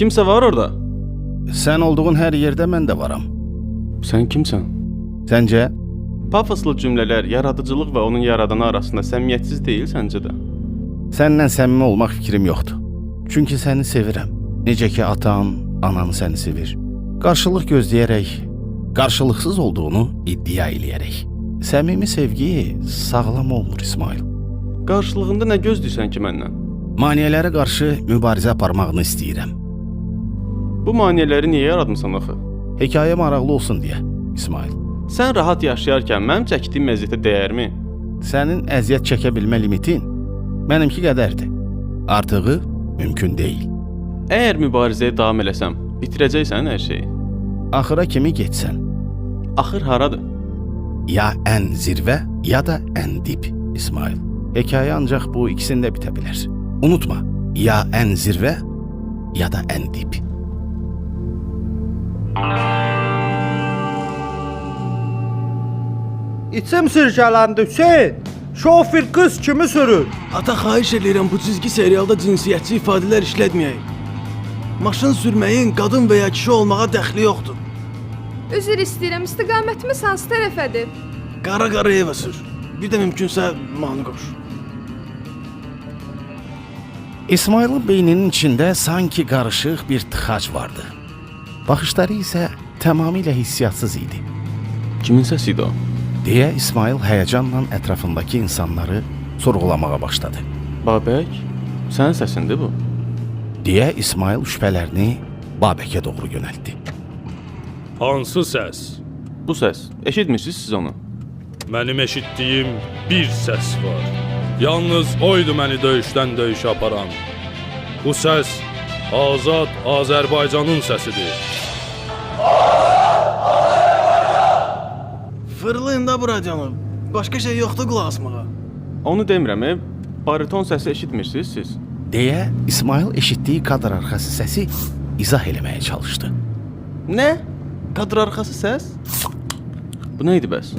Kimsə var orada? Sən olduğun hər yerdə mən də varam. Sən kimsən? Səncə? Pafoslu cümlələr yaradıcılıq və onun yaradanı arasında səmimiyyətsiz deyil səncə də? Səninlə səmimi olmaq fikrim yoxdur. Çünki səni sevirəm. Necə ki atan, anan səni sevir. Qarşılıq gözləyərək, qarşılıqsız olduğunu iddia eləyərək. Səmimi sevgi sağlam olmur İsmail. Qarşılığında nə gözləyirsən ki məndən? Maneələrə qarşı mübarizə aparmağını istəyirəm. Bu maneələri niyə yaratmısan axı? Hekayə maraqlı olsun deyə, İsmail. Sən rahat yaşayarkən mənim çəkdiyim əziyyətə dəyərmi? Sənin əziyyət çəkə bilmə limitin mənimki qədərdir. Artığı mümkün deyil. Əgər mübarizəyə davam eləsəm, bitirəcəksən hər şeyi. Axıra kimi getsən, Axır haradır? ya ən zirvə, ya da ən dib, İsmail. Hekayə ancaq bu ikisində bitə bilər. Unutma, ya ən zirvə, ya da ən dib. İçim sirkələndi Hüseyn. Şofer qız kimi sürür. Ata xahiş eləyirəm bu cizgi serialda cinsiyyətçi ifadələr işlətməyək. Maşın sürməyin qadın və ya kişi olmağa dəxli yoxdur. Üzr istəyirəm, istiqamətimiz hansı tərəfədir? Qara Qarayeva sür. Bir də mümkünsə mahnı qoş. İsmailin beyninin içində sanki qarışıq bir tıxac vardı. Baxışları isə tamamilə hissiyatsız idi. Kimin səsi idi o? Deyə İsmail həyəcanla ətrafındakı insanları sorğulamağa başladı. Babək, sənin səsindir bu. Deyə İsmail şübhələrini Babəkə doğru yönəltdi. Hansı səs? Bu səs. Eşitmirsiniz siz onu? Mənim eşitdiyim bir səs var. Yalnız oydu məni döyüşdən döyüşə aparan. Bu səs azad Azərbaycanın səsidir. Fırlayın da bu radionu. Başqa şey yoxdur qulaq asmağa. Onu demirəm, bariton səsi eşitmirsiniz siz? Deyə İsmail eşitdiyi kadr arxası səsi izah eləməyə çalışdı. Nə? Kadr arxası səs? Bu nə idi bəs?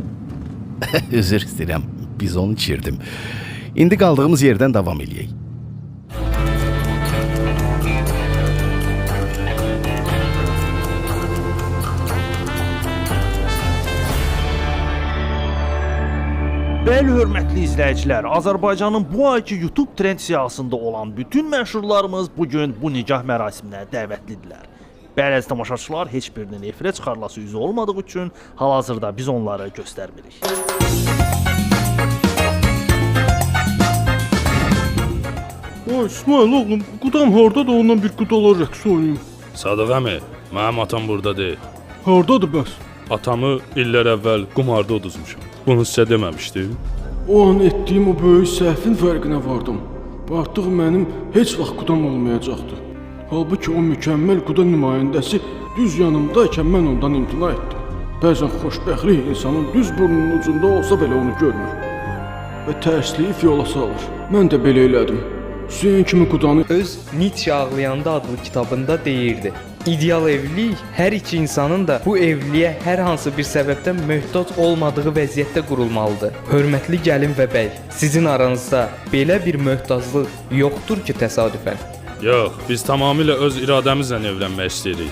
Üzr istəyirəm, biz onu içirdim. İndi qaldığımız yerdən davam eləyək. Bəli, hörmətli izləyicilər, Azərbaycanın bu ayki YouTube trend siyahısında olan bütün məşhurlarımız bu gün bu nikah mərasiminə dəvətlidirlər. Bəli, əziz tamaşaçılar, heç birinin efirə çıxarılası üzü olmadığı üçün hal-hazırda biz onları göstərmirik. Ay İsmail oğlum, qudam hardadır, ondan bir qudalar rəqsi oynayım. Sadıq əmi, mənim atam burada deyil. Hardadır bəs? Atamı illər əvvəl qumarda uduzmuşam. Bunu sizə deməmişdim. O an etdiyim o böyük səhvin fərqinə vardım. Artıq mənim heç vaxt qudam olmayacaqdı. Halbuki o mükəmməl quda nümayəndəsi düz yanımdaykən mən ondan imtina etdim. Bəzən xoşbəxtlik insanın düz burnunun ucunda olsa belə onu görmür və tərsliyi yola salır. Mən də belə elədim. Hüseyn kimi qudanı Öz Nietzsche Ağlayanda adlı kitabında deyirdi: İdeal evlilik hər iki insanın da bu evliliyə hər hansı bir səbəbdən möhtac olmadığı vəziyyətdə qurulmalıdır. Hörmətli gəlin və bəy, sizin aranızda belə bir möhtaclıq yoxdur ki, təsadüfən. Yox, biz tamamilə öz iradəmizlə evlənmək istəyirik.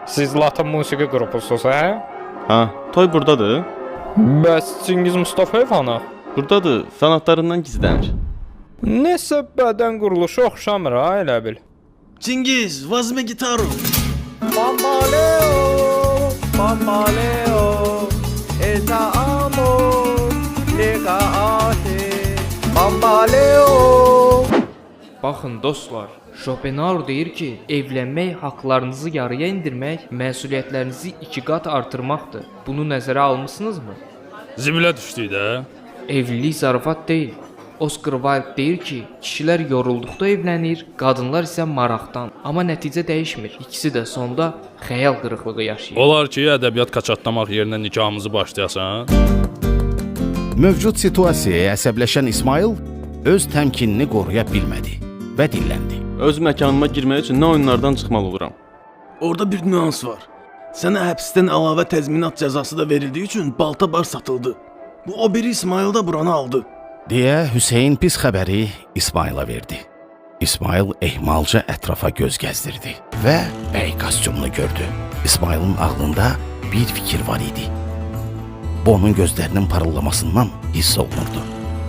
Siz Latin musiqi qrupusunuz, hə? Ha, toy burdadır. Bəs Çingiz Mustafayev hanı? Burdadır, fənatlarından gizlənir. Nəsə bədən quruluşu oxşamır ha elə bil. Çingiz, vazme gitaru. Bambaleo, bambaleo, esa amor llega a ser. Bambaleo. Baxın dostlar, Schopenhauer deyir ki, evlənmək haqlarınızı yarıya endirmək, məsuliyyətlərinizi iki qat artırmaqdır. Bunu nəzərə almısınızmı? Zibilə düşdük də. Evlilik zarafat deyil. Oscar Wilde deyir ki, kişilər yorulduqda evlənir, qadınlar isə maraqdan. Amma nəticə dəyişmir. İkisi də sonda xəyal qırıqlığı yaşayır. Olar ki, ədəbiyyat qaçatlamaq yerinə nikahımızı başlayasan. Mövcud situasiyaya əsəbləşən İsmail öz təmkinini qoruya bilmədi və dilləndi. Öz məkanıma girmək üçün nə oyunlardan çıxmalı oluram. Orada bir nüans var. Sənə həbsdən əlavə təzminat cəzası da verildiyi üçün balta bar satıldı. Bu o biri İsmail da buranı aldı. Deyə Hüseyn pis xəbəri İsmaila verdi. İsmayıl ehmalca ətrafa göz gəzdirdi və bəy kostyumunu gördü. İsmayılın ağlında bir fikir var idi. Bu onun gözlərinin parıldamasından hiss olunurdu.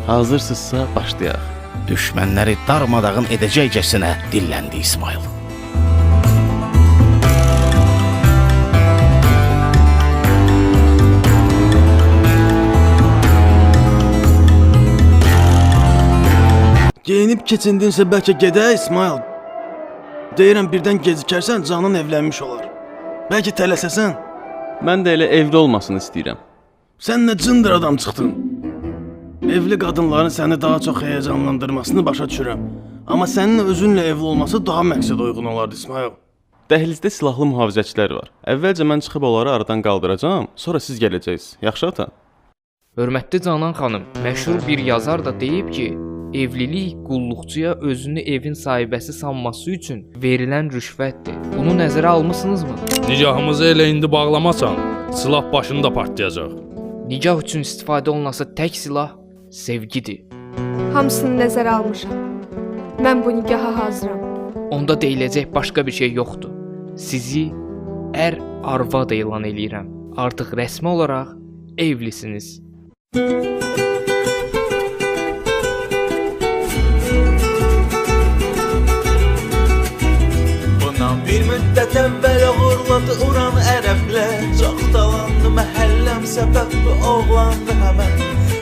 Hazırsınızsa başlayaq. Düşmənləri darmadağın edəcəkcəsinə dilləndi İsmayıl. Geyinib keçindinsə bəlkə gedək İsmayıl. Deyirəm birdən gecikərsən Canan evlənmiş olar. Bəlkə tələsəsən. Mən də elə evli olmasını istəyirəm. Sən nə cındır adam çıxdın. Evli qadınların səni daha çox həyəcanlandırmasını başa düşürəm. Amma sənin özünlə evli olması daha məqsədə uyğun olardı İsmayıl. Dəhlizdə silahlı mühafizəçilər var. Əvvəlcə mən çıxıb onları aradan qaldıracağam, sonra siz gələcəksiniz. Yaxşı ata? Hörmətli Canan xanım, məşhur bir yazar da deyib ki, evlilik qulluqçuya özünü evin sahibəsi sanması üçün verilən rüşvətdir. Bunu nəzərə almısınızmı? Nigahımızı elə indi bağlamasan, silah başında partlayacaq. Nigah üçün istifadə olunası tək silah sevgidir. Hamısını nəzərə almışam. Mən bu nigaha hazıram. Onda deyiləcək başqa bir şey yoxdur. Sizi ər arvad elan eləyirəm. Artıq rəsmi olaraq evlisiniz. Bundan bir müddət əvvəl oğurladı uran ərəblər. Çox dalandı məhəlləm, səbəb bu oğlandı həmən.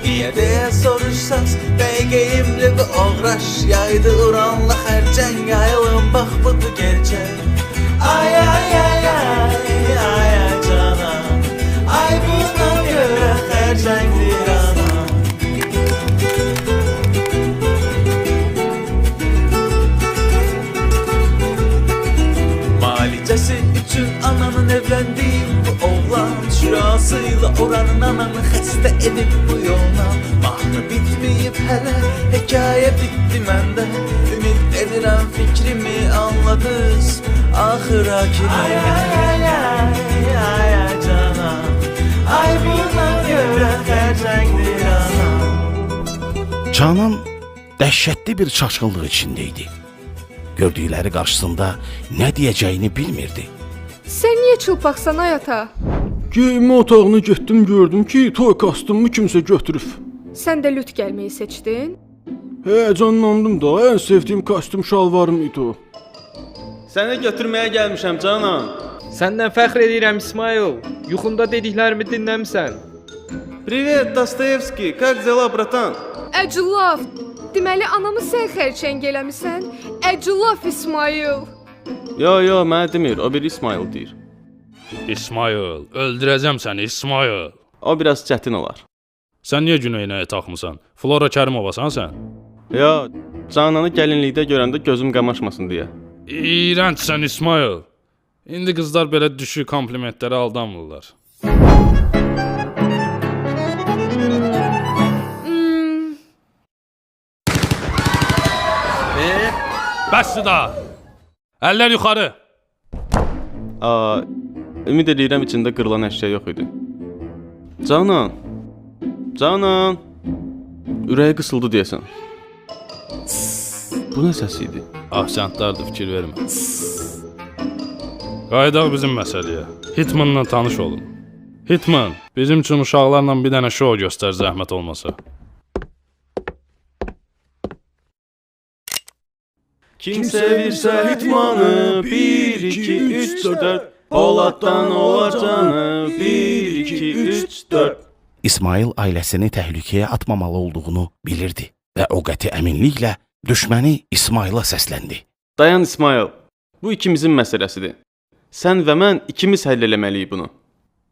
Niyə deyə soruşsaz, bəy geyimli bu oğraş. Yaydı uranla xərçəng, yayılın bax budur gerçək. Ay ay ay ay, ay ay canan. Ay buna görə xərçəngdir anam. Malicəsi üçün ananın evləndiyim bu oğlan. Şurasıyla oranın ananı xəstə edib bu yolla. Mahnı bitməyib hələ, hekayə bitdi məndə. Ümid edirəm fikrimi anladınız axıra kimi. Ay ay ay ay, ay ay canan. Ay buna görə xərçəngdir anam. Canan dəhşətli bir çaşqınlıq içində idi. Gördükləri qarşısında nə deyəcəyini bilmirdi. Sən niyə çılpaqsan ay ata? Geyinmə otağına getdim, gördüm ki, toy kostyumumu kimsə götürüb. Sən də lüt gəlməyi seçdin? Həyəcanlandım da, ən sevdiyim kostyum şalvarım idi o. Səni götürməyə gəlmişəm Canan. Səndən fəxr edirəm İsmayıl. Yuxumda dediklərimi dinləmisən. Привет, Dostoyevski. Как дела, братан? Əclaf! Deməli anamı sən xərçəng eləmisən? Əclaf İsmayıl! Yo, yo, mənə demir. O bir İsmayıl deyir. İsmayıl, öldürəcəm səni İsmayıl. O biraz çətin olar. Sən niyə gün eynəyi taxmısan? Flora Kərimovasan sən? Yo, Cananı gəlinlikdə görəndə gözüm qamaşmasın deyə. İyrəncsən İsmayıl. İndi qızlar belə düşük komplimentlərə aldanmırlar. Bəsdir daha. Əllər yuxarı. Ümid eləyirəm içində qırılan əşya yox idi. Canan! Canan! Ürəyi qısıldı deyəsən. Bu nə səs idi? Ofisiantlardır, fikir vermə. Qayıdaq bizim məsələyə. Hitmanla tanış olun. Hitman, bizim üçün uşaqlarla bir dənə şou göstər zəhmət olmasa. Kim sevirsə Hitmanı, 1, 2, 3, 4, Poladdan olar canı, 1, 2, 3, 4. İsmayıl ailəsini təhlükəyə atmamalı olduğunu bilirdi və o qəti əminliklə düşməni İsmayıla səsləndi. Dayan İsmayıl, bu ikimizin məsələsidir. Sən və mən ikimiz həll eləməliyik bunu.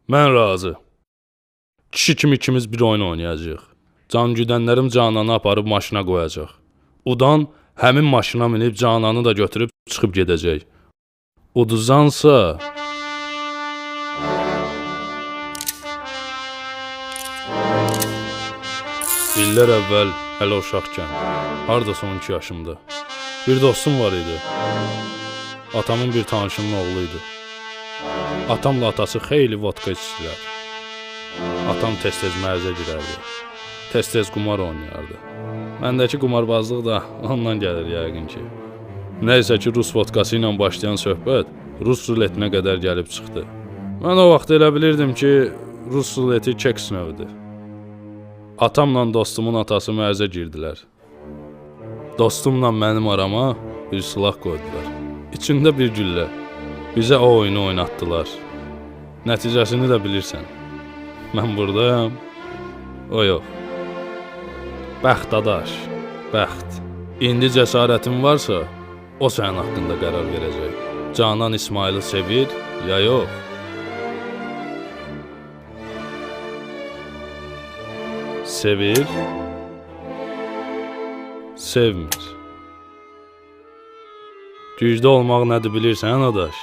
Mən razı. Kişi kimi ikimiz bir oyun oynayacağıq. Can güdənlərim Cananı aparıb maşına qoyacaq. Udan həmin maşına minib Cananı da götürüb çıxıb gedəcək. Uduzansa... İllər əvvəl hələ uşaqkən, hardasa 12 yaşımda, bir dostum var idi. Atamın bir tanışının oğlu idi. Atamla atası xeyli vodka içdilər. Atam tez-tez mərzə girərdi. Tez-tez qumar oynayardı. Məndəki qumarbazlıq da ondan gəlir yəqin ki. Nəysə ki, rus vodkası ilə başlayan söhbət rus ruletinə qədər gəlib çıxdı. Mən o vaxt elə bilirdim ki, rus ruleti keks növüdür. Atamla dostumun atası mərzə girdilər. Dostumla mənim arama bir silah qoydular. İçində bir güllə. Bizə o oyunu oynatdılar. Nəticəsini də bilirsən. Mən buradayam, o yox. Bəxt adaş, bəxt. İndi cəsarətin varsa, o sənin haqqında qərar verəcək. Canan İsmayılı sevir, ya yox? Sevir, sevmir. Güclü olmaq nədir bilirsən, adaş?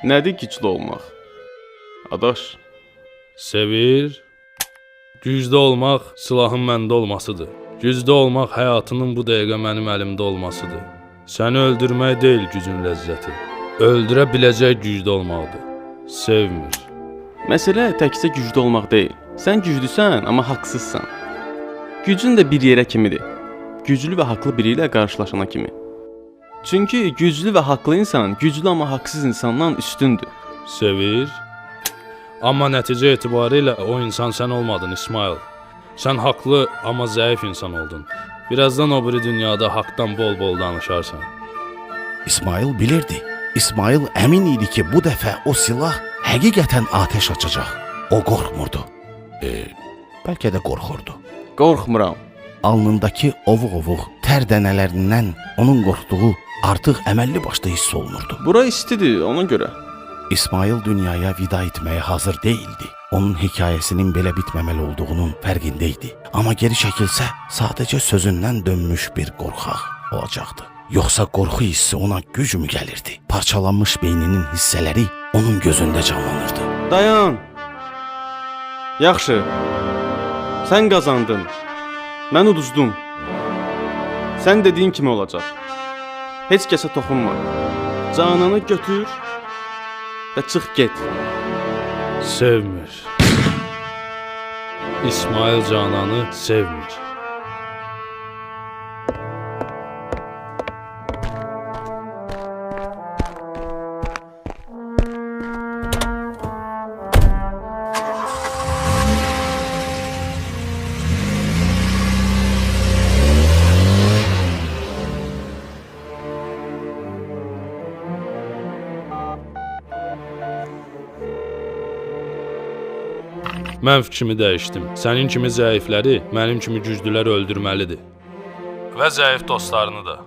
Nədir güclü olmaq? Adaş. Sevir. Güclü olmaq silahın məndə olmasıdır. Güclü olmaq həyatının bu dəqiqə mənim əlimdə olmasıdır. Səni öldürmək deyil gücün ləzzəti. Öldürə biləcək güclü olmaqdır. Sevmir. Məsələ təkcə güclü olmaq deyil. Sən güclüsən, amma haqsızsan. Gücün də bir yerə kimidir. Güclü və haqlı biri ilə qarşılaşana kimi. Çünki güclü və haqlı insan güclü amma haqsız insandan üstündür. Sevir. Amma nəticə etibarilə o insan sən olmadın, İsmayıl. Sən haqlı, amma zəif insan oldun. Birazdan o biri dünyada haqdan bol-bol danışarsan. İsmayıl bilirdi. İsmayıl əmin idi ki, bu dəfə o silah həqiqətən atəş açacaq. O qorxmurdu. Bəlkə də qorxurdu. Qorxmuram. Alnındakı ovuq-ovuq tər dənələrindən onun qorxduğu artıq əməlli başlı hiss olunurdu. Bura istidir, ona görə. İsmayıl dünyaya vida etməyə hazır deyildi. Onun hekayəsinin belə bitməməli olduğunun fərqində idi. Amma geri çəkilsə, sadəcə sözündən dönmüş bir qorxaq olacaqdı. Yoxsa qorxu hissi ona güc mü gəlirdi? Parçalanmış beyninin hissələri onun gözündə canlanırdı. Dayan! Yaxşı. Sən qazandın. Mən uduzdum. Sən dediyin kimi olacaq. Heç kəsə toxunma. Cananı götür və çıx get. Sevmir. İsmayıl Cananı sevmir. Mən fikrimi dəyişdim. Sənin kimi zəifləri mənim kimi güclülər öldürməlidir. Və zəif dostlarını da.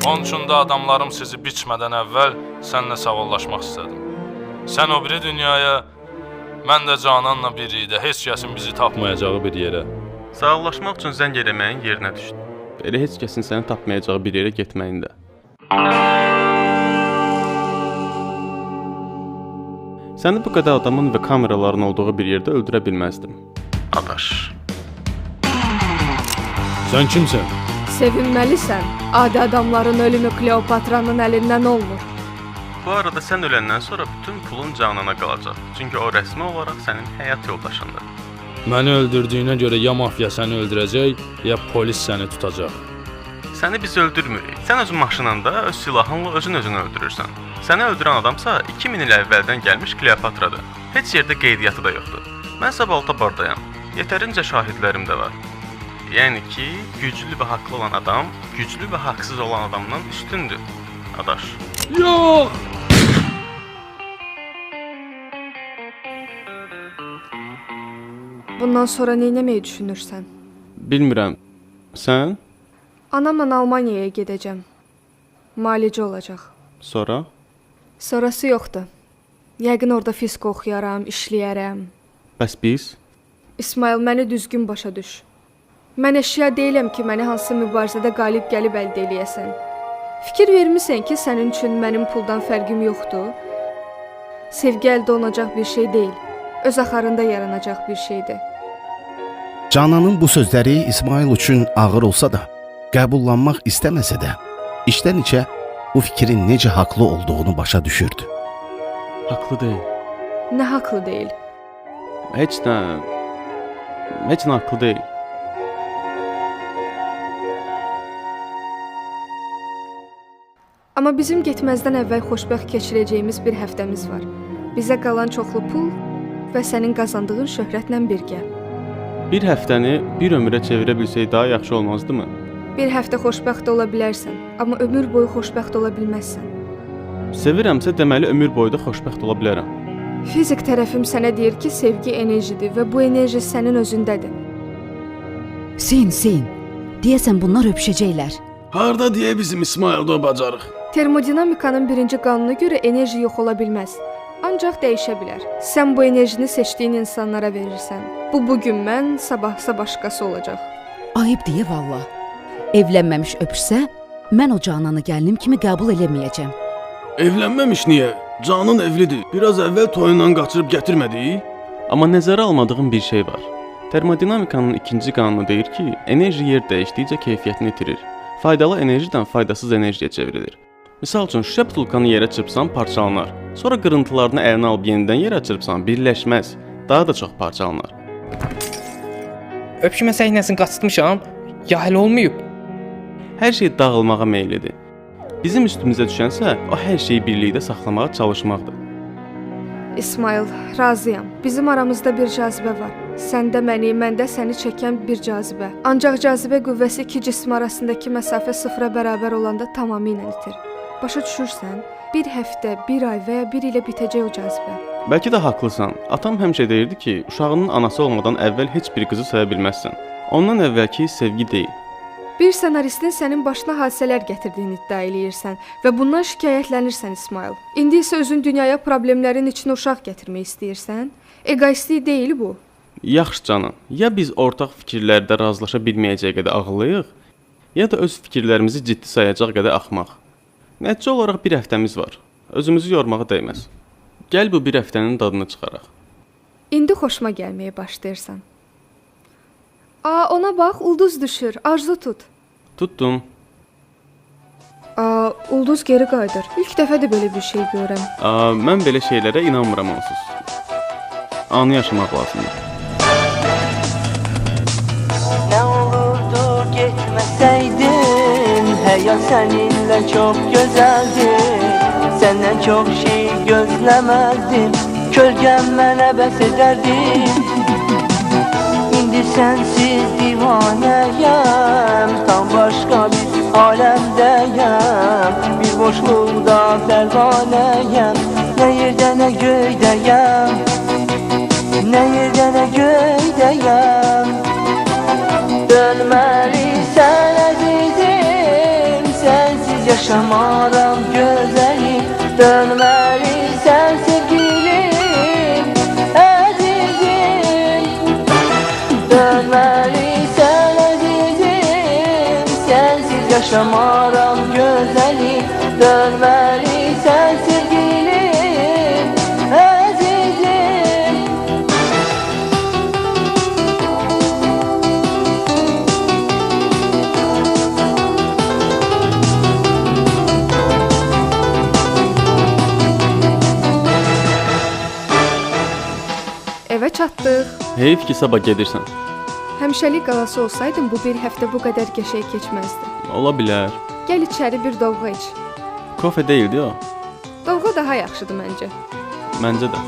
Onun üçün də adamlarım sizi biçmədən əvvəl səninlə sağollaşmaq istədim. Sən o biri dünyaya, mən də Cananla birlikdə heç kəsin bizi tapmayacağı bir yerə. Sağollaşmaq üçün zəng eləməyin yerinə düşdü. Elə heç kəsin səni tapmayacağı bir yerə getməyin də. Səni bu qədər adamın və kameraların olduğu bir yerdə öldürə bilməzdim. Adaş. Sən kimsən? Sevinməlisən. Adi adamların ölümü Kleopatranın əlindən olmur. Bu arada sən öləndən sonra bütün pulun Canana qalacaq. Çünki o rəsmi olaraq sənin həyat yoldaşındır. Məni öldürdüyünə görə ya mafiya səni öldürəcək, ya polis səni tutacaq. Səni biz öldürmürük. Sən öz maşınında, öz silahınla özün özünü öldürürsən. Səni öldürən adamsa 2000 il əvvəldən gəlmiş Kleopatradır. Heç yerdə qeydiyyatı da yoxdur. Mənsə Baltabardayam. Yetərincə şahidlərim də var. Yəni ki, güclü və haqlı olan adam, güclü və haqsız olan adamdan üstündür. Adaş. Yox! Bundan sonra nə etməyi düşünürsən? Bilmirəm. Sən? Anamla Almaniyaya gedəcəm. Müalicə olacaq. Sonra? Sonrası yoxdur. Yəqin orada fizika oxuyaram, işləyərəm. Bəs biz? İsmayıl, məni düzgün başa düş. Mən əşya deyiləm ki, məni hansı mübarizədə qalib gəlib əldə eləyəsən. Fikir vermisən ki, sənin üçün mənim puldan fərqim yoxdur? Sevgi əldə olunacaq bir şey deyil. Öz axarında yaranacaq bir şeydir. Cananın bu sözləri İsmayıl üçün ağır olsa da, qəbullanmaq istəməsə də, içdən içə bu fikrin necə haqlı olduğunu başa düşürdü. Haqlı deyil. Nə haqlı deyil? Heç nə. Heç nə haqlı deyil. Amma bizim getməzdən əvvəl xoşbəxt keçirəcəyimiz bir həftəmiz var. Bizə qalan çoxlu pul və sənin qazandığın şöhrətlə birgə. Bir həftəni bir ömrə çevirə bilsək daha yaxşı olmazdımı? Bir həftə xoşbəxt ola bilərsən, amma ömür boyu xoşbəxt ola bilməzsən. Sevirəmsə deməli ömür boyu da xoşbəxt ola bilərəm. Fizik tərəfim sənə deyir ki, sevgi enerjidir və bu enerji sənin özündədir. Hüseyn, Hüseyn, deyəsən bunlar öpüşəcəklər. Harda deyə bizim İsmayılda o bacarıq? Termodinamikanın birinci qanununa görə enerji yox ola bilməz, ancaq dəyişə bilər. Sən bu enerjini seçdiyin insanlara verirsən. Bu bugün mən, sabahsa başqası olacaq. Ayıb deyə valla. Evlənməmiş öpüşsə, mən o Cananı gəlinim kimi qəbul eləməyəcəm. Evlənməmiş niyə? Canan evlidir. Biraz əvvəl toyundan qaçırıb gətirmədi. Amma nəzərə almadığım bir şey var. Termodinamikanın ikinci qanunu deyir ki, enerji yer dəyişdikcə keyfiyyətini itirir. Faydalı enerjidən faydasız enerjiyə çevrilir. Misal üçün, şüşə butulkanı yerə çırpsan parçalanar. Sonra qırıntılarını əlinə alıb yenidən yerə çırpsan birləşməz, daha da çox parçalanar. Öpüşmə səhnəsini qaçırtmışam, ya hələ olmayıb? Hər şey dağılmağa meyillidir. Bizim üstümüzə düşənsə, o hər şeyi birlikdə saxlamağa çalışmaqdır. İsmayıl, razıyam. Bizim aramızda bir cazibə var. Səndə məni, məndə səni çəkən bir cazibə. Ancaq cazibə qüvvəsi iki cisim arasındakı məsafə sıfıra bərabər olanda tamamilə itir. Başa düşürsən? Bir həftə, bir ay və ya bir ilə bitəcək o cazibə. Bəlkə də haqlısan. Atam həmişə deyirdi ki, uşağının anası olmadan əvvəl heç bir qızı sevə bilməzsən. Ondan əvvəlki sevgi deyil. Bir ssenaristin sənin başına hadisələr gətirdiyini iddia eləyirsən və bundan şikayətlənirsən İsmayıl. İndi isə özün dünyaya problemlərin içinə uşaq gətirmək istəyirsən. Egoistlik deyil bu. Yaxşı Canan, ya biz ortaq fikirlərdə razılaşa bilməyəcək qədər ağıllıyıq, ya da öz fikirlərimizi ciddi sayacaq qədər axmaq. Nəticə olaraq bir həftəmiz var. Özümüzü yormağa dəyməz. Gəl bu bir həftənin dadını çıxaraq. İndi xoşuma gəlməyə başlayırsan. Aa, ona bax, ulduz düşür. Arzu tut. Tutdum. Aa, ulduz geri qayıdır. İlk dəfədir belə bir şey görürəm. Aa, mən belə şeylərə inanmıram onsuz. Anı yaşamaq lazımdır. Nə olurdu getməsəydin, həyat səninlə çox gözəldi. Səndən çox şey gözləməzdim, kölgəm mənə bəs edərdi. İndi sənsiz divanəyəm, tam başqa bir aləmdəyəm. Bir boşluqda pərvanəyəm, nə yerdə nə göydəyəm, nə yerdə nə göydəyəm. Dönməlisən əzizim, sənsiz yaşamaram gözəlim. Dönməlisən sevgilim, əzizim. Dönməlisən əzizim, sənsiz yaşamaram gözəlim. Dönməlisən sevgilim, əzizim. Evə çatdıq. Heyf ki, sabah gedirsən. Həmişəlik qalası olsaydım bu bir həftə bu qədər qəşəng keçməzdi. Ola bilər. Gəl içəri bir dovğa iç. Kofe deyildi o. Dovğa daha yaxşıdır məncə. Məncə də.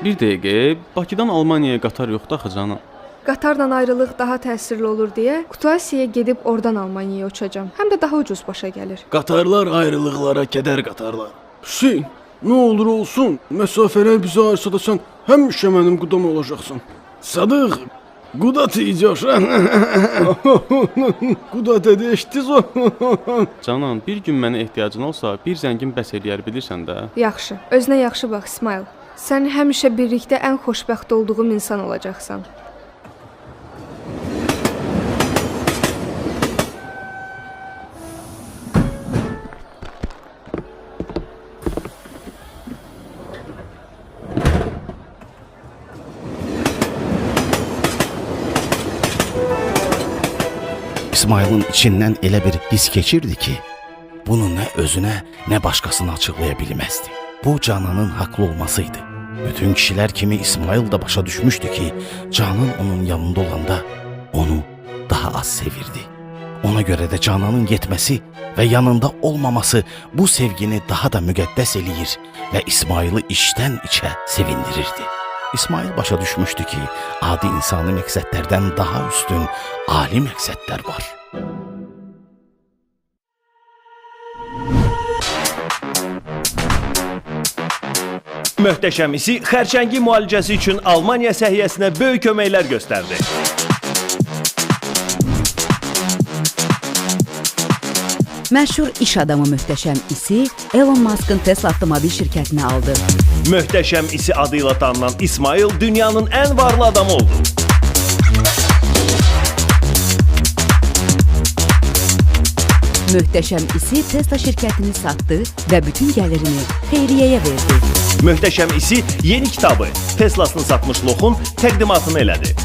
Bir dəqiqə, Bakıdan Almaniyaya qatar yoxdur axı Canan. Qatarla ayrılıq daha təsirli olur deyə Kutuasiyaya gedib oradan Almaniyaya uçacağam. Həm də daha ucuz başa gəlir. Qatarlar ayrılıqlara kədər qatarlar. Hüseyn, nə olur olsun, məsafələr bizi ayırsa da sən həmişə mənim qudam olacaqsan. Sadıq, quda ti idёшь. Quda dedi, eşitdiniz o? Canan, bir gün mənə ehtiyacın olsa, bir zəngin bəs eləyər bilirsən də. Yaxşı, özünə yaxşı bax İsmayıl. Sən həmişə birlikdə ən xoşbəxt olduğum insan olacaqsan. İsmayılın içindən elə bir his keçirdi ki, bunu nə özünə, nə başqasına açıqlaya bilməzdi. Bu Cananın haqlı olması idi. Bütün kişilər kimi İsmayıl da başa düşmüşdü ki, Canan onun yanında olanda onu daha az sevirdi. Ona görə də Cananın getməsi və yanında olmaması bu sevgini daha da müqəddəs eləyir və İsmayılı içdən içə sevindirirdi. İsmayıl başa düşmüşdü ki, adi insani məqsədlərdən daha üstün ali məqsədlər var. Möhtəşəm isi xərçəngi müalicəsi üçün Almaniya səhiyyəsinə böyük köməklər göstərdi. Məşhur iş adamı Möhtəşəm İsi Elon Musk'ın Tesla avtomobil şirkətini aldı. Möhtəşəm İsi adı ilə tanınan İsmail dünyanın ən varlı adamı oldu. Möhtəşəm İsi Tesla şirkətini satdı və bütün gəlirini xeyriyyəyə verdi. Möhtəşəm İsi yeni kitabı Teslasını satmış loxun təqdimatını elədi.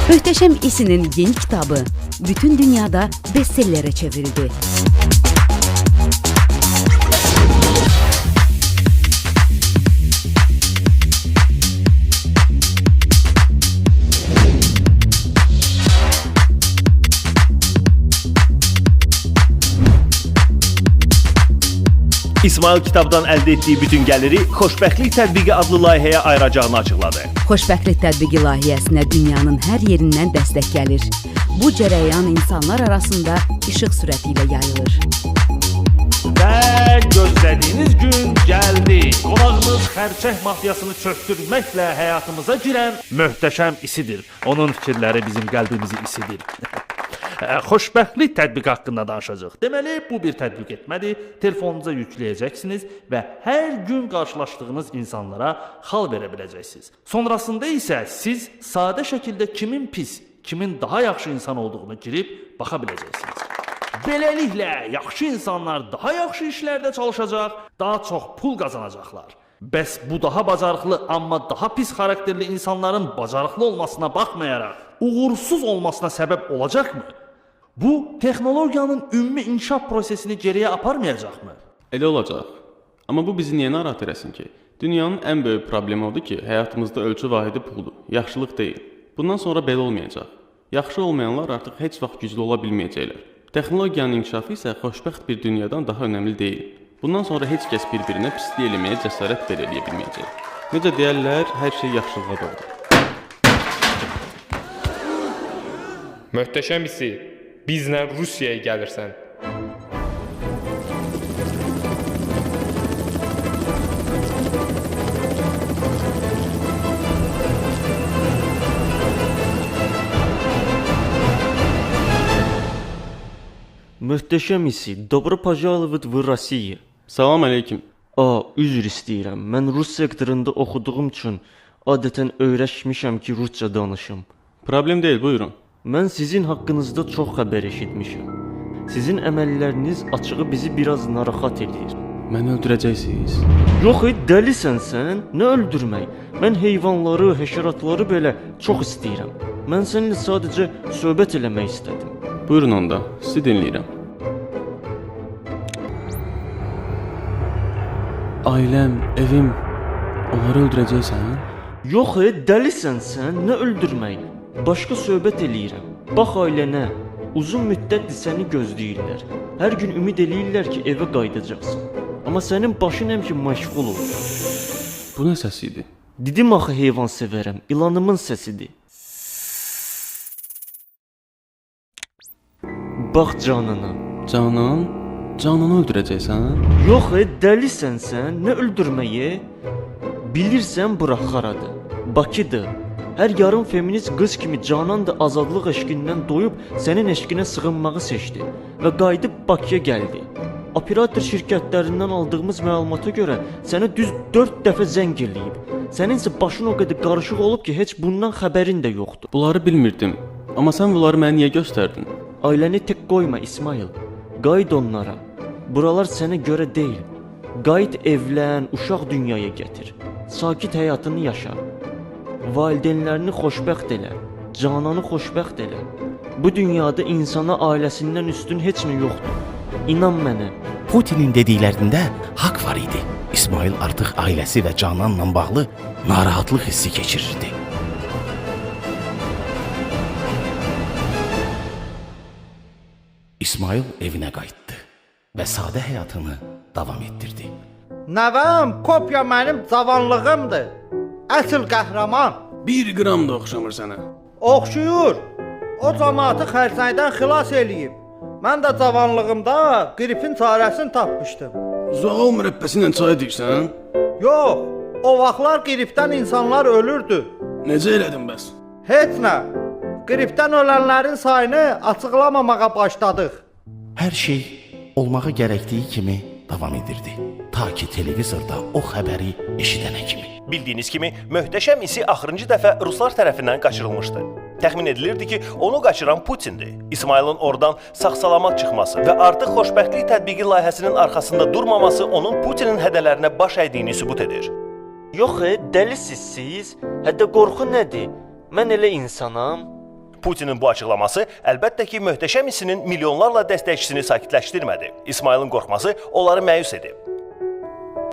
Möhtəşəm İsinin yeni kitabı bütün dünyada bestsellerə çevrildi. İsmail kitabdan əldə etdiyi bütün gəliri Xoşbəxtlik Tətbiqi adlı layihəyə ayıracağını açıqladı. Xoşbəxtlik Tətbiqi layihəsinə dünyanın hər yerindən dəstək gəlir. Bu cərəyan insanlar arasında işıq sürəti ilə yayılır. Və gözlədiyiniz gün gəldi. Qonağımız xərçəng mafiyasını çöktürməklə həyatımıza girən möhtəşəm isidir. Onun fikirləri bizim qəlbimizi isidir. Xoşbəxtlik tətbiqi haqqında danışacağıq. Deməli, bu bir tətbiq etmədir. Telefonunuza yükləyəcəksiniz və hər gün qarşılaşdığınız insanlara xal verə biləcəksiniz. Sonrasında isə siz sadə şəkildə kimin pis, kimin daha yaxşı insan olduğunu girib baxa biləcəksiniz. Beləliklə, yaxşı insanlar daha yaxşı işlərdə çalışacaq, daha çox pul qazanacaqlar. Bəs bu daha bacarıqlı, amma daha pis xarakterli insanların bacarıqlı olmasına baxmayaraq, uğursuz olmasına səbəb olacaqmı? Bu, texnologiyanın ümumi inkişaf prosesini geriyə aparmayacaqmı? Elə olacaq. Amma bu bizi niyə narahat eləsin ki? Dünyanın ən böyük problemi odur ki, həyatımızda ölçü vahidi puldur, yaxşılıq deyil. Bundan sonra belə olmayacaq. Yaxşı olmayanlar artıq heç vaxt güclü ola bilməyəcəklər. Texnologiyanın inkişafı isə xoşbəxt bir dünyadan daha önəmli deyil. Bundan sonra heç kəs bir-birinə pislik eləməyə cəsarət belə eləyə bilməyəcək. Necə deyərlər, hər şey yaxşılığa doğru. Möhtəşəm İsi, bizlə Rusiyaya gəlirsən. Möhtəşəm İsi, dobro пожаловать в Россию. Salam əleykum. Üzr istəyirəm. Mən rus sektorunda oxuduğum üçün adətən öyrəşmişəm ki, rusca danışım. Problem deyil, buyurun. Mən sizin haqqınızda çox xəbər eşitmişəm. Sizin əməlləriniz açığı bizi biraz narahat eləyir. Məni öldürəcəksiniz? Yox, dəlisən sən? Nə öldürmək? Mən heyvanları, həşəratları belə çox istəyirəm. Mən səninlə sadəcə söhbət eləmək istədim. Buyurun onda, sizi dinləyirəm. Ailəm, evim, onları öldürəcəksən? Yox, dəlisən sən, nə öldürmək? Başqa söhbət eləyirəm. Bax ailənə, uzun müddətdir səni gözləyirlər. Hər gün ümid eləyirlər ki, evə qayıdacaqsan. Amma sənin başın həmişə məşğul olur. Bu nə səs idi? Dedim axı heyvan sevərəm, ilanımın səsidir. Bax Canana. Canan? Cananı öldürəcəksən? Yox, dəlisən sən, nə öldürməyi? Bilirsən bura haradır? Bakıdır. Hər yarım feminist qız kimi Canan da azadlıq eşqindən doyub sənin eşqinə sığınmağı seçdi və qayıdıb Bakıya gəldi. Operator şirkətlərindən aldığımız məlumata görə sənə düz 4 dəfə zəng eləyib. Sənin isə başın o qədər qarışıq olub ki, heç bundan xəbərin də yoxdur. Bunları bilmirdim. Amma sən bunları mənə niyə göstərdin? Ailəni tək qoyma İsmail. Qayıt onlara. Buralar sənə görə deyil. Qayıt, evlən, uşaq dünyaya gətir. Sakit həyatını yaşa. Valideynlərini xoşbəxt elə. Cananı xoşbəxt elə. Bu dünyada insana ailəsindən üstün heç nə yoxdur. İnan mənə. Putinin dediklərində haqq var idi. İsmail artıq ailəsi və Cananla bağlı narahatlıq hissi keçirirdi. İsmail evinə qayıtdı və sadə həyatını davam etdirdi. Nəvəm, kopya mənim cavanlığımdır. Əsl qəhrəman. Bir qram da oxşamır sənə. Oxşuyur. O camaatı xərçəngdən xilas eləyib. Mən də cavanlığımda qripin çarəsini tapmışdım. Zoğal mürəbbəsi ilə çay deyirsən? Yox, o vaxtlar qripdən insanlar ölürdü. Necə elədin bəs? Heç nə. Qripdən ölənlərin sayını açıqlamamağa başladıq. Hər şey olmağı gərəkdiyi kimi davam edirdi. Ta ki televizorda o xəbəri eşidənə kimi. Bildiyiniz kimi, möhtəşəm isi axırıncı dəfə ruslar tərəfindən qaçırılmışdı. Təxmin edilirdi ki, onu qaçıran Putindir. İsmailin oradan sağ-salamat çıxması və artıq xoşbəxtlik tətbiqi layihəsinin arxasında durmaması onun Putinin hədələrinə baş əydiyini sübut edir. Yox, dəlisiz siz. Hətta qorxu nədir? Mən elə insanam. Putinin bu açıqlaması əlbəttə ki, möhtəşəm isinin milyonlarla dəstəkçisini sakitləşdirmədi. İsmailin qorxması onları məyus edib.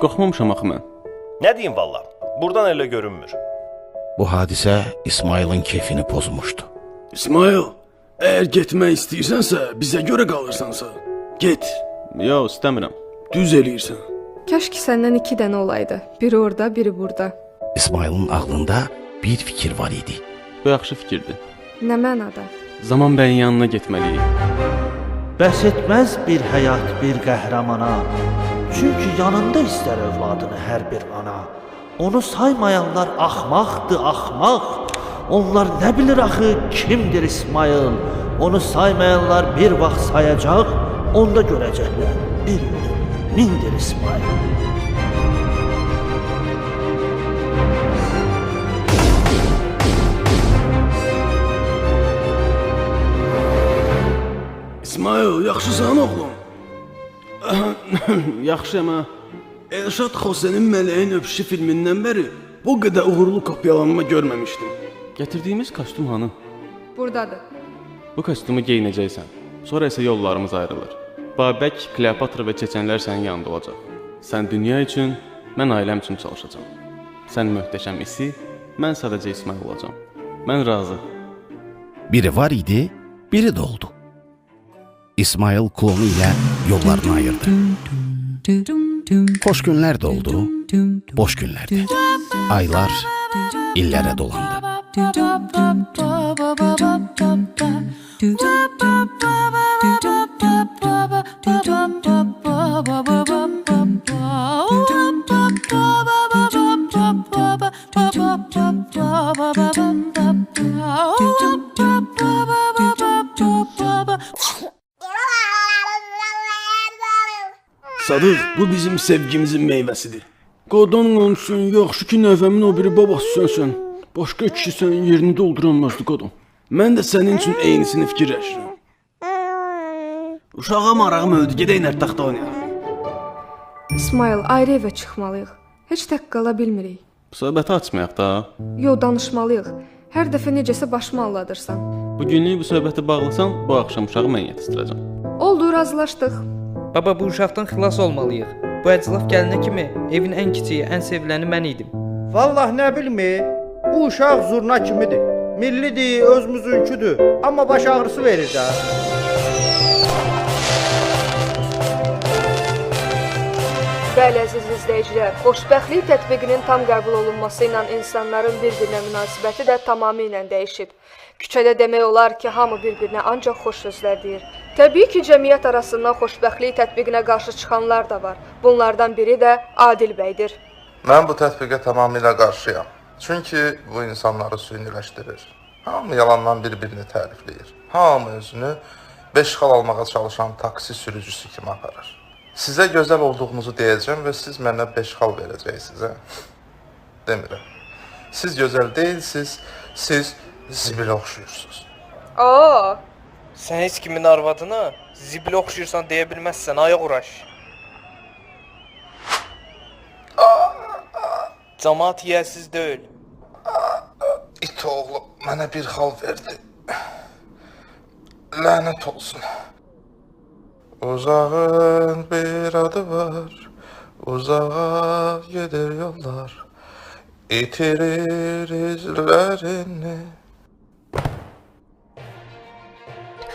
Qorxmamışam axı mən. Nə deyim valla? Burdan elə görünmür. Bu hadisə İsmailin keyfini pozmuşdu. İsmail, əgər getmək istəyirsənsə, bizə görə qalırsansa, get. Yox, istəmirəm. Düz eləyirsən. Kaş ki səndən 2 dənə olaydı. Biri orada, biri burada. İsmailin ağlında bir fikir var idi. Bu yaxşı fikirdir. Nə mənada? Zaman bəyin yanına getməliyik. Bəs etməz bir həyat bir qəhrəmana. Çünki yanında istər övladını hər bir ana. Onu saymayanlar axmaqdır, axmaq. Onlar nə bilir axı kimdir İsmail? Onu saymayanlar bir vaxt sayacaq, onda görəcəklər bir yox, mindir İsmail. İsmail, yaxşısan oğlum? Yaxşıyam ha. Elşad Xosenin Mələyin Öpüşü filmindən bəri bu qədər uğurlu kopyalanma görməmişdim. Gətirdiyimiz kostyum hanı? Burdadır. Bu kostyumu geyinəcəksən. Sonra isə yollarımız ayrılır. Babək, Kleopatra və çeçenlər sənin yanında olacaq. Sən dünya üçün, mən ailəm üçün çalışacağam. Sən möhtəşəm isi, mən sadəcə İsmail olacağam. Mən razı. Biri var idi, biri də oldu. İsmail klonu ilə yollarını ayırdı. Xoş günlər də oldu, boş günlər də. Aylar illərə dolandı. Sadıq, bu bizim sevgimizin meyvəsidir. Qadan olsun, yaxşı ki nəvəmin o biri babası sənsən. Başqa kişi sənin yerini dolduramazdı qadın. Mən də sənin üçün eynisini fikirləşirəm. Uşağa marağım öldü, gedək nərd-taxta oynayaq. İsmail, ayrı evə çıxmalıyıq. Heç tək qala bilmirik. Söhbəti açmayaq da. Yo, danışmalıyıq. Hər dəfə necəsə başımı alladırsan. Bugünlük bu söhbəti bağlasan, bu axşam uşağı mən yetişdirəcəm. Oldu, razılaşdıq. Baba, bu uşaqdan xilas olmalıyıq. Bu əclaf gəlinə kimi evin ən kiçiyi, ən seviləni mən idim. Vallah nə bilmi, bu uşaq zurna kimidir. Millidir, özümüzünküdür, amma baş ağrısı verir də. Bəli, əziz izləyicilər, xoşbəxtlik tətbiqinin tam qəbul olunması ilə insanların bir-birinə münasibəti də tamamilə dəyişib. Küçədə demək olar ki, hamı bir-birinə ancaq xoş sözlər deyir. Təbii ki, cəmiyyət arasından xoşbəxtlik tətbiqinə qarşı çıxanlar da var. Bunlardan biri də Adil bəydir. Mən bu tətbiqə tamamilə qarşıyam. Çünki bu insanları süniləşdirir. Hamı yalandan bir-birini tərifləyir. Hamı özünü 5 xal almağa çalışan taksi sürücüsü kimi aparır. Sizə gözəl olduğunuzu deyəcəm və siz mənə 5 xal verəcəksiniz, hə? Demirəm. Siz gözəl deyilsiniz, siz zibilə oxşuyursunuz. Aa! Sən heç kimin arvadına zibilə oxşuyursan deyə bilməzsən, ayaq uraş. Camaat yiyəsiz deyil. İt oğlu. Mənə bir xal verdi. Lənət olsun. Uzağın bir adı var, uzağa gedir yollar, itirir izlerini.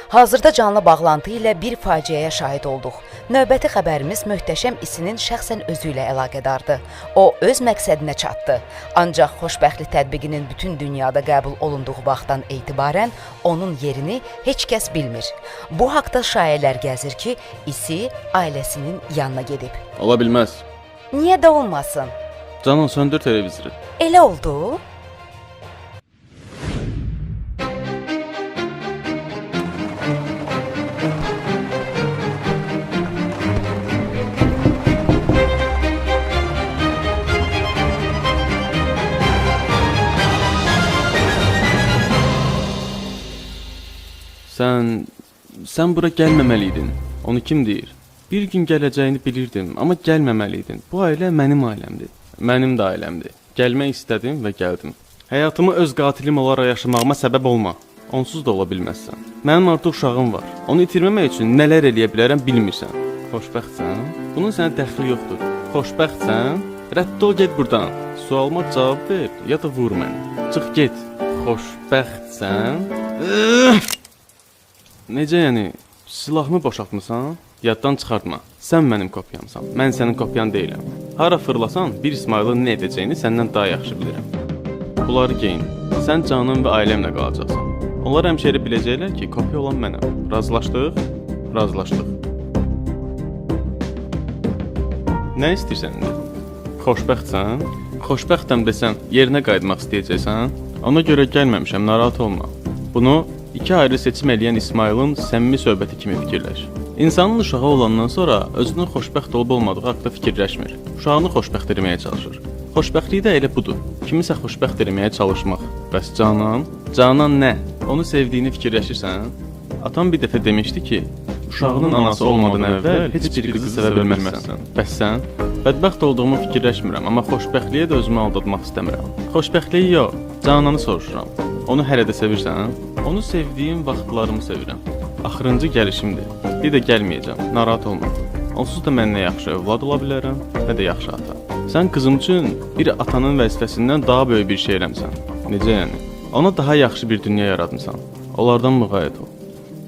Hazırda canlı bağlantı ilə bir faciəyə şahid olduq. Növbəti xəbərimiz möhtəşəm İsinin şəxsən özü ilə əlaqədardır. O, öz məqsədinə çatdı. Ancaq xoşbəxtlik tətbiqinin bütün dünyada qəbul olunduğu vaxtdan etibarən onun yerini heç kəs bilmir. Bu haqda şayələr gəzir ki, İsi ailəsinin yanına gedib. Ola bilməz. Niyə də olmasın? Canan, söndür televizoru. Elə oldu? Sən bura gəlməməliydin. Onu kim deyir? Bir gün gələcəyini bilirdim, amma gəlməməliydin. Bu ailə mənim ailəmdir. Mənim də ailəmdir. Gəlmək istədim və gəldim. Həyatımı öz qatilim olaraq yaşamağıma səbəb olma. Onsuz da ola bilməzsən. Mənim artıq uşağım var. Onu itirməmək üçün nələr eləyə bilərəm bilmirsən. Xoşbəxtsən? Bunun sənə dəxli yoxdur. Xoşbəxtsən? Rədd ol, get burdan. Sualıma cavab ver, ya da vur məni. Çıx get. Xoşbəxtsən? Necə yəni? Silahımı boşaltmısan? Yaddan çıxartma. Sən mənim kopyamsan. Mən sənin kopyan deyiləm. Hara fırlasan, bir İsmailin nə edəcəyini səndən daha yaxşı bilirəm. Bunları geyin. Sən canın və ailəmlə qalacaqsan. Onlar həmişə elə biləcəklər ki, kopya olan mənəm. Razılaşdıq? Razılaşdıq. Nə istəyirsən indi? Xoşbəxtsən? Xoşbəxtəm desən, yerinə qayıtmaq istəyəcəksən? Ona görə gəlməmişəm, narahat olma. Bunu iki ayrı seçim eləyən İsmailin səmimi söhbəti kimi fikirləş. İnsanın uşağı olandan sonra özünün xoşbəxt olub olmadığı haqda fikirləşmir. Uşağını xoşbəxt eləməyə çalışır. Xoşbəxtlik də elə budur. Kimisə xoşbəxt eləməyə çalışmaq. Bəs Canan? Canan nə? Onu sevdiyini fikirləşirsən? Atam bir dəfə demişdi ki, uşağının anası olmadan əvvəl heç bir qızı sevə bilməzsən. Bəs sən? Bədbəxt olduğumu fikirləşmirəm, amma xoşbəxtliyə də özümü aldatmaq istəmirəm. Xoşbəxtliyi yox, Cananı soruşuram. Onu hələ də sevirsən? Onu sevdiyim vaxtlarımı sevirəm. Axırıncı gəlişimdir. Bir də gəlməyəcəm, narahat olma. Onsuz da mən nə yaxşı övlad ola bilərəm, nə də yaxşı ata. Sən qızım üçün bir atanın vəzifəsindən daha böyük bir şey eləmisən. Necə yəni? Ona daha yaxşı bir dünya yaratmısan. Onlardan müğayət ol.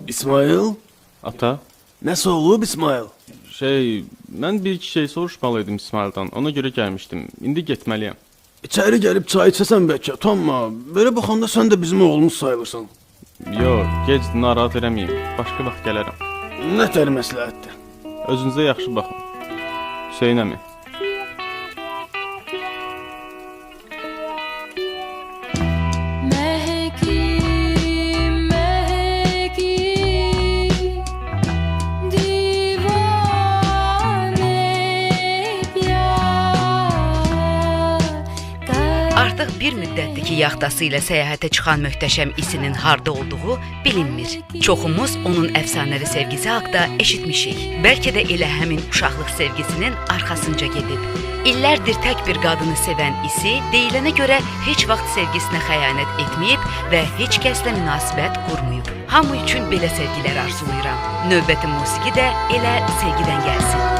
İsmail? Ata? Nəsə olub İsmail? Mən bir iki şey soruşmalıydım İsmaildan. Ona görə gəlmişdim. İndi getməliyəm. İçəri gəlib çay içəsən bəlkə, utanma. Belə baxanda sən də bizim oğlumuz sayılırsan. Yox, gec, narahat eləməyim. Başqa vaxt gələrəm. Nə tər məsləhətdir? Özünüzə yaxşı baxın. Hüseyn əmi. Artıq bir müddətdir ki, yaxtası ilə səyahətə çıxan möhtəşəm İsinin harda olduğu bilinmir. Çoxumuz onun əfsanəvi sevgisi haqda eşitmişik. Bəlkə də elə həmin uşaqlıq sevgisinin arxasınca gedib. İllərdir tək bir qadını sevən İsi, deyilənə görə heç vaxt sevgisinə xəyanət etməyib və heç kəslə münasibət qurmayıb. Hamı üçün belə sevgilər arzulayıram. Növbəti musiqi də elə sevgidən gəlsin.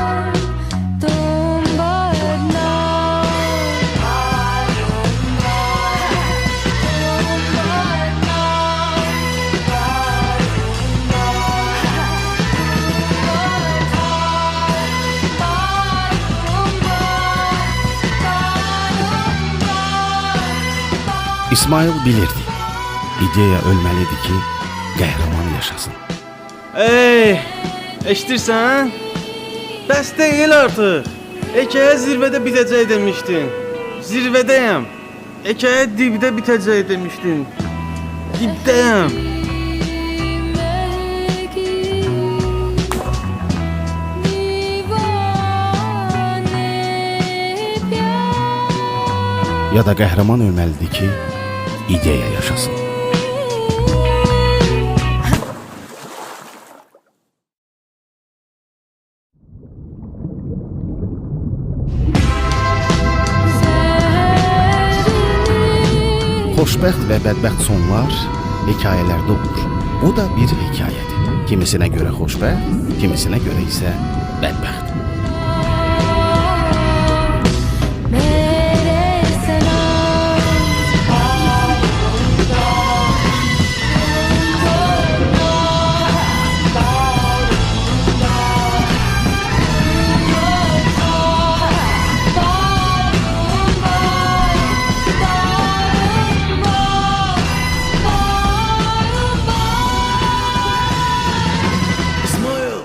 İsmail bilirdi. İdeya ölməlidir ki, qəhrəman yaşasın. Ey, eşidirsən? Bəs deyil artıq. Hekayə zirvədə bitəcək demişdin. Zirvədəyəm. Hekayə dibdə bitəcək demişdin. Dibdəyəm. Ya da qəhrəman ölməlidir ki, ideya yaşasın. Xoşbəxt və bədbəxt sonlar hekayələrdə olur. Bu da bir hekayədir. Kimisinə görə xoşbəxt, kimisinə görə isə bədbəxt. İsmail!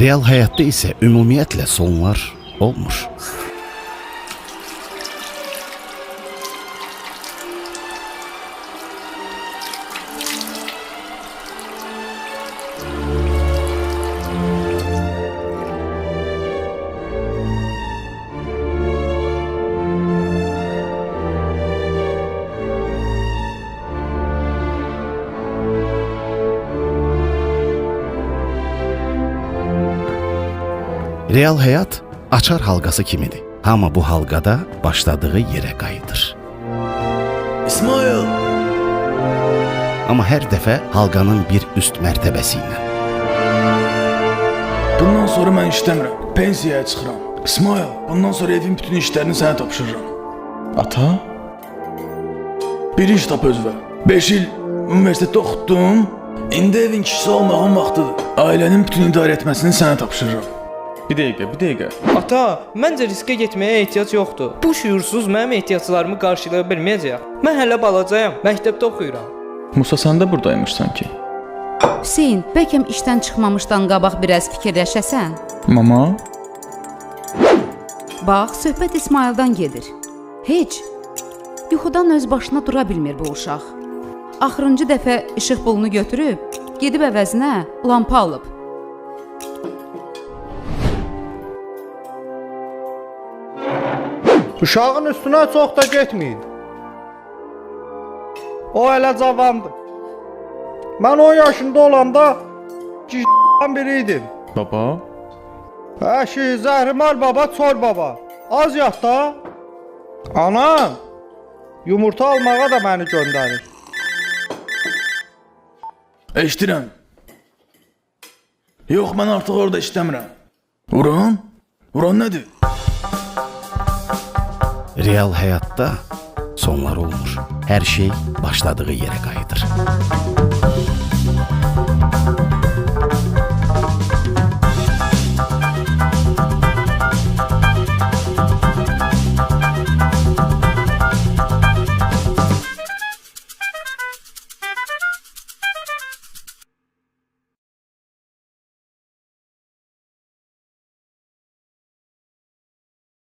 Real həyatda isə ümumiyyətlə sonlar olmur. Real həyat açar halqası kimidir. Hamı bu halqada başladığı yerə qayıdır. İsmail! Amma hər dəfə halqanın bir üst mərtəbəsi ilə. Bundan sonra mən işləmirəm. Pensiyaya çıxıram. İsmail, bundan sonra evin bütün işlərini sənə tapşırıram. Ata? Bir iş tap özünə. 5 il universitetdə oxutdum. İndi evin kişisi olmağın vaxtıdır. Ailənin bütün idarə etməsini sənə tapşırıram. Bir dəqiqə, bir dəqiqə. Ata, məncə riskə getməyə ehtiyac yoxdur. Bu şüursuz mənim ehtiyaclarımı qarşılaya bilməyəcək. Mən hələ balacayam, məktəbdə oxuyuram. Musa sən də buradaymışsan ki. Hüseyn, bəlkə işdən çıxmamışdan qabaq biraz fikirləşəsən. Mama, Bax, söhbət İsmaildan gedir. Heç. Yuxudan öz başına dura bilmir bu uşaq. Axırıncı dəfə işıq pulunu götürüb, gedib əvəzinə lampa alıb. Uşağın üstünə çox da getməyin. O hələ cavandır. Mən 10 yaşında olanda c***dən biri idim. Baba, Əşi, zəhrimar baba, çor baba. Az yat da. Anam, yumurta almağa da məni göndərir. Eşidirəm. Yox, mən artıq orada işləmirəm. Uran? Uran nədir? Real həyatda sonlar olmur. Hər şey başladığı yerə qayıdır.